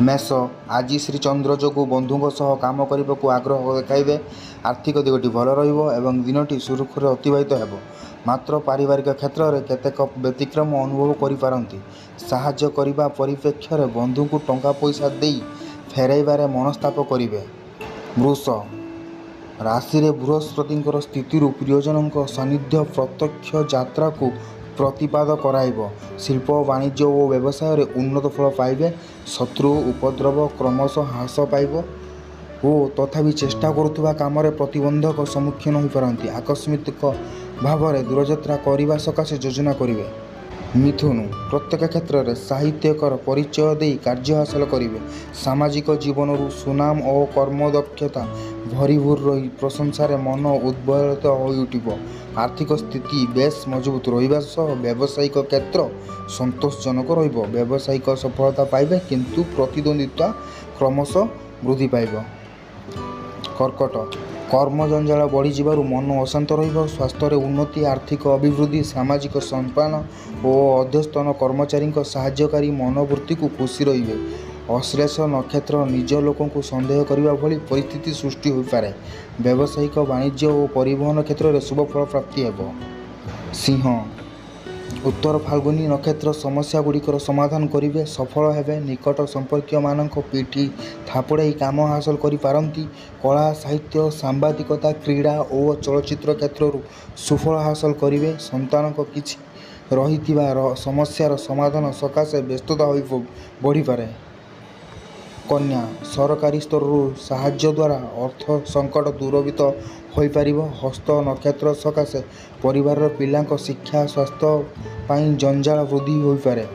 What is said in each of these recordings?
ମେଷ ଆଜି ଶ୍ରୀଚନ୍ଦ୍ର ଯୋଗୁଁ ବନ୍ଧୁଙ୍କ ସହ କାମ କରିବାକୁ ଆଗ୍ରହ ଦେଖାଇବେ। ଆର୍ଥିକ ଦିଗଟି ଭଲ ରହିବ ଏବଂ ଦିନଟି ସୁରୁଖୁରୁରେ ଅତିବାହିତ ହେବ। ମାତ୍ର ପାରିବାରିକ କ୍ଷେତ୍ରରେ କେତେକ ବ୍ୟତିକ୍ରମ ଅନୁଭବ କରିପାରନ୍ତି। ସାହାଯ୍ୟ କରିବା ପରିପ୍ରେକ୍ଷୀରେ ବନ୍ଧୁଙ୍କୁ ଟଙ୍କାପଇସା ଦେଇ ଫେରାଇବାରେ ମନସ୍ତାପ କରିବେ। ବୃଷ ରାଶିରେ ବୃହସ୍ପତିଙ୍କର ସ୍ଥିତିରୁ ପ୍ରିୟଜନଙ୍କ ସାନ୍ନିଧ୍ୟ ପ୍ରତ୍ୟକ୍ଷ ଯାତ୍ରାକୁ ପ୍ରତିପାଦ କରାଇବ। ଶିଳ୍ପ, ବାଣିଜ୍ୟ ଓ ବ୍ୟବସାୟରେ ଉନ୍ନତ ଫଳ ପାଇବେ। ଶତ୍ରୁ ଉପଦ୍ରବ କ୍ରମଶଃ ହ୍ରାସ ପାଇବ ଓ ତଥାପି ଚେଷ୍ଟା କରୁଥିବା କାମରେ ପ୍ରତିବନ୍ଧକ ସମ୍ମୁଖୀନ ହୋଇପାରନ୍ତି। ଆକସ୍ମିକ ଭାବରେ ଦୂରଯାତ୍ରା କରିବା ସକାଶେ ଯୋଜନା କରିବେ। ମିଥୁନ ପ୍ରତ୍ୟେକ କ୍ଷେତ୍ରରେ ସାହିତ୍ୟିକର ପରିଚୟ ଦେଇ କାର୍ଯ୍ୟ ହାସଲ କରିବେ। ସାମାଜିକ ଜୀବନରୁ ସୁନାମ ଓ କର୍ମଦକ୍ଷତା ଭରିଭୁର ରହି ପ୍ରଶଂସାରେ ମନ ଉଦ୍ବେଳିତ ହୋଇଉଠିବ। ଆର୍ଥିକ ସ୍ଥିତି ବେଶ୍ ମଜବୁତ ରହିବା ସହ ବ୍ୟବସାୟିକ କ୍ଷେତ୍ର ସନ୍ତୋଷଜନକ ରହିବ। ବ୍ୟବସାୟିକ ସଫଳତା ପାଇବେ, କିନ୍ତୁ ପ୍ରତିଦ୍ୱନ୍ଦ୍ୱିତା କ୍ରମଶଃ ବୃଦ୍ଧି ପାଇବ। କର୍କଟ କର୍ମଜଞ୍ଜାଳ ବଢ଼ିଯିବାରୁ ମନ ଅଶାନ୍ତ ରହିବ। ସ୍ୱାସ୍ଥ୍ୟରେ ଉନ୍ନତି, ଆର୍ଥିକ ଅଭିବୃଦ୍ଧି, ସାମାଜିକ ସମ୍ମାନ ଓ ଅଧସ୍ତନ କର୍ମଚାରୀଙ୍କ ସାହାଯ୍ୟକାରୀ ମନୋବୃତ୍ତିକୁ ଖୁସି ରହିବେ। ଅଶ୍ଳେଷ ନକ୍ଷତ୍ର ନିଜ ଲୋକଙ୍କୁ ସନ୍ଦେହ କରିବା ଭଳି ପରିସ୍ଥିତି ସୃଷ୍ଟି ହୋଇପାରେ। ବ୍ୟବସାୟିକ, ବାଣିଜ୍ୟ ଓ ପରିବହନ କ୍ଷେତ୍ରରେ ଶୁଭଫଳ ପ୍ରାପ୍ତି ହେବ। ସିଂହ ଉତ୍ତର ଫାଲ୍ଗୁନୀ ନକ୍ଷତ୍ର ସମସ୍ୟାଗୁଡ଼ିକର ସମାଧାନ କରିବେ, ସଫଳ ହେବେ। ନିକଟ ସମ୍ପର୍କୀୟମାନଙ୍କ ପିଠି ଥାପୁଡ଼ାଇ କାମ ହାସଲ କରିପାରନ୍ତି। କଳା, ସାହିତ୍ୟ, ସାମ୍ବାଦିକତା, କ୍ରୀଡ଼ା ଓ ଚଳଚ୍ଚିତ୍ର କ୍ଷେତ୍ରରୁ ସୁଫଳ ହାସଲ କରିବେ। ସନ୍ତାନଙ୍କ କିଛି ରହିଥିବା ସମସ୍ୟାର ସମାଧାନ ସକାଶେ ବ୍ୟସ୍ତତା ହୋଇ ବଢ଼ିପାରେ। କନ୍ୟା ସରକାରୀ ସ୍ତରରୁ ସାହାଯ୍ୟ ଦ୍ୱାରା ଅର୍ଥ ସଙ୍କଟ ଦୂରୀଭୂତ ହୋଇପାରିବ। ହସ୍ତ ନକ୍ଷତ୍ର ସକାଶେ ପରିବାରର ପିଲାଙ୍କ ଶିକ୍ଷା, ସ୍ୱାସ୍ଥ୍ୟ ପାଇଁ ଜଞ୍ଜାଳ ବୃଦ୍ଧି ହୋଇପାରେ।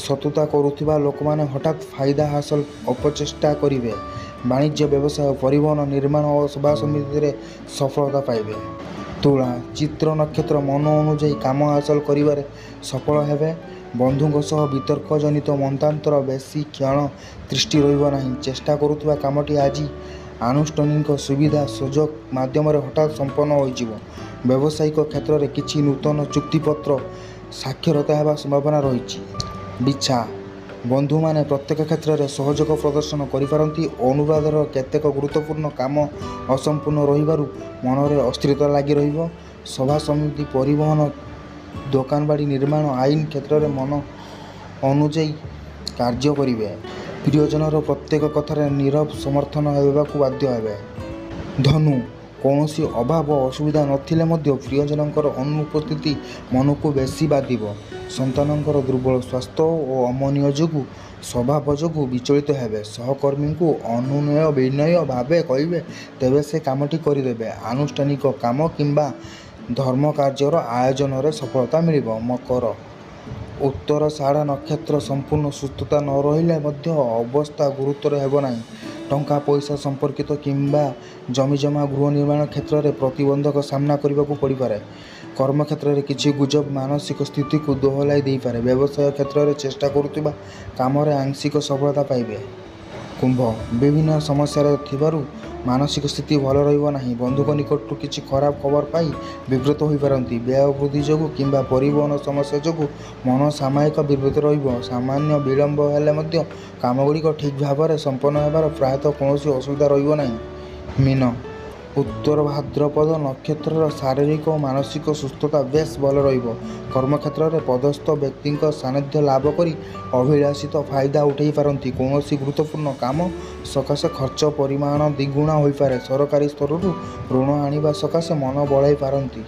ଶତ୍ରୁତା କରୁଥିବା ଲୋକମାନେ ହଠାତ୍ ଫାଇଦା ହାସଲ ଅପଚେଷ୍ଟା କରିବେ। ବାଣିଜ୍ୟ, ବ୍ୟବସାୟ, ପରିବହନ, ନିର୍ମାଣ ଓ ସଭାସମିତିରେ ସଫଳତା ପାଇବେ। ତୁଳା ଚିତ୍ର ନକ୍ଷତ୍ର ମନ ଅନୁଯାୟୀ କାମ ହାସଲ କରିବାରେ ସଫଳ ହେବେ। ବନ୍ଧୁଙ୍କ ସହ ବିତର୍କଜନିତ ମତାନ୍ତର ବେଶୀ କ୍ଷଣ ତିଷ୍ଠି ରହିବ ନାହିଁ। ଚେଷ୍ଟା କରୁଥିବା କାମଟି ଆଜି ଆନୁଷ୍ଠାନିକ ସୁବିଧା ସୁଯୋଗ ମାଧ୍ୟମରେ ହଠାତ୍ ସମ୍ପନ୍ନ ହୋଇଯିବ। ବ୍ୟବସାୟିକ କ୍ଷେତ୍ରରେ କିଛି ନୂତନ ଚୁକ୍ତିପତ୍ର ସ୍ୱାକ୍ଷରିତ ହେବାର ସମ୍ଭାବନା ରହିଛି। ବିଛା ବନ୍ଧୁମାନେ ପ୍ରତ୍ୟେକ କ୍ଷେତ୍ରରେ ସହଯୋଗ ପ୍ରଦର୍ଶନ କରିପାରନ୍ତି। ଅନୁରାଧାର କେତେକ ଗୁରୁତ୍ୱପୂର୍ଣ୍ଣ କାମ ଅସମ୍ପୂର୍ଣ୍ଣ ରହିବାରୁ ମନରେ ଅସ୍ଥିରତା ଲାଗି ରହିବ। ସଭାସମିତି, ପରିବହନ, ଦୋକାନବାଡ଼ି, ନିର୍ମାଣ, ଆଇନ କ୍ଷେତ୍ରରେ ମନ ଅନୁଯାୟୀ କାର୍ଯ୍ୟ କରିବେ। ପ୍ରିୟଜନର ପ୍ରତ୍ୟେକ କଥାରେ ନୀରବ ସମର୍ଥନ ଦେବାକୁ ବାଧ୍ୟ ହେବେ। ଧନୁ କୌଣସି ଅଭାବ ଅସୁବିଧା ନଥିଲେ ମଧ୍ୟ ପ୍ରିୟଜନଙ୍କର ଅନୁପସ୍ଥିତି ମନକୁ ବେଶୀ ବାଧିବ। ସନ୍ତାନଙ୍କର ଦୁର୍ବଳ ସ୍ୱାସ୍ଥ୍ୟ ଓ ଅମନୀୟ ଯୋଗୁଁ ସ୍ୱଭାବ ଯୋଗୁଁ ବିଚଳିତ ହେବେ। ସହକର୍ମୀଙ୍କୁ ଅନୁନୟ ବିନୟ ଭାବେ କହିବେ ତେବେ ସେ କାମଟି କରିଦେବେ। ଆନୁଷ୍ଠାନିକ କାମ କିମ୍ବା ଧର୍ମକାର୍ଯ୍ୟର ଆୟୋଜନରେ ସଫଳତା ମିଳିବ। ମକର ଉତ୍ତରାଷାଢ଼ା ନକ୍ଷତ୍ର ସମ୍ପୂର୍ଣ୍ଣ ସୁସ୍ଥତା ନ ରହିଲେ ମଧ୍ୟ ଅବସ୍ଥା ଗୁରୁତର ହେବ ନାହିଁ। ଟଙ୍କା ପଇସା ସମ୍ପର୍କିତ କିମ୍ବା ଜମିଜମା, ଗୃହ ନିର୍ମାଣ କ୍ଷେତ୍ରରେ ପ୍ରତିବନ୍ଧକ ସାମ୍ନା କରିବାକୁ ପଡ଼ିପାରେ। କର୍ମକ୍ଷେତ୍ରରେ କିଛି ଗୁଜବ ମାନସିକ ସ୍ଥିତିକୁ ଦୋହଲାଇ ଦେଇପାରେ। ବ୍ୟବସାୟ କ୍ଷେତ୍ରରେ ଚେଷ୍ଟା କରୁଥିବା କାମରେ ଆଂଶିକ ସଫଳତା ପାଇବେ। କୁମ୍ଭ ବିଭିନ୍ନ ସମସ୍ୟାରେ ଥିବାରୁ ମାନସିକ ସ୍ଥିତି ଭଲ ରହିବ ନାହିଁ। ବନ୍ଧୁଙ୍କ ନିକଟରୁ କିଛି ଖରାପ ଖବର ପାଇ ବିବ୍ରତ ହୋଇପାରନ୍ତି। ବ୍ୟୟ ବୃଦ୍ଧି ଯୋଗୁଁ କିମ୍ବା ପରିବହନ ସମସ୍ୟା ଯୋଗୁଁ ମନ ସାମୟିକ ବିବ୍ରତ ରହିବ। ସାମାନ୍ୟ ବିଳମ୍ବ ହେଲେ ମଧ୍ୟ କାମଗୁଡ଼ିକ ଠିକ୍ ଭାବରେ ସମ୍ପନ୍ନ ହେବାର ପ୍ରାୟତଃ କୌଣସି ଅସୁବିଧା ରହିବ ନାହିଁ। ମୀନ ଉତ୍ତରଭାଦ୍ରପଦ ନକ୍ଷତ୍ରର ଶାରୀରିକ ଓ ମାନସିକ ସୁସ୍ଥତା ବେଶ୍ ଭଲ ରହିବ। କର୍ମକ୍ଷେତ୍ରରେ ପଦସ୍ଥ ବ୍ୟକ୍ତିଙ୍କ ସାନ୍ନିଧ୍ୟ ଲାଭ କରି ଅଭିଳାଷିତ ଫାଇଦା ଉଠାଇ ପାରନ୍ତି। କୌଣସି ଗୁରୁତ୍ୱପୂର୍ଣ୍ଣ କାମ ସକାଶେ ଖର୍ଚ୍ଚ ପରିମାଣ ଦ୍ୱିଗୁଣ ହୋଇପାରେ। ସରକାରୀ ସ୍ତରରୁ ଋଣ ଆଣିବା ସକାଶେ ମନ ବଳାଇ ପାରନ୍ତି।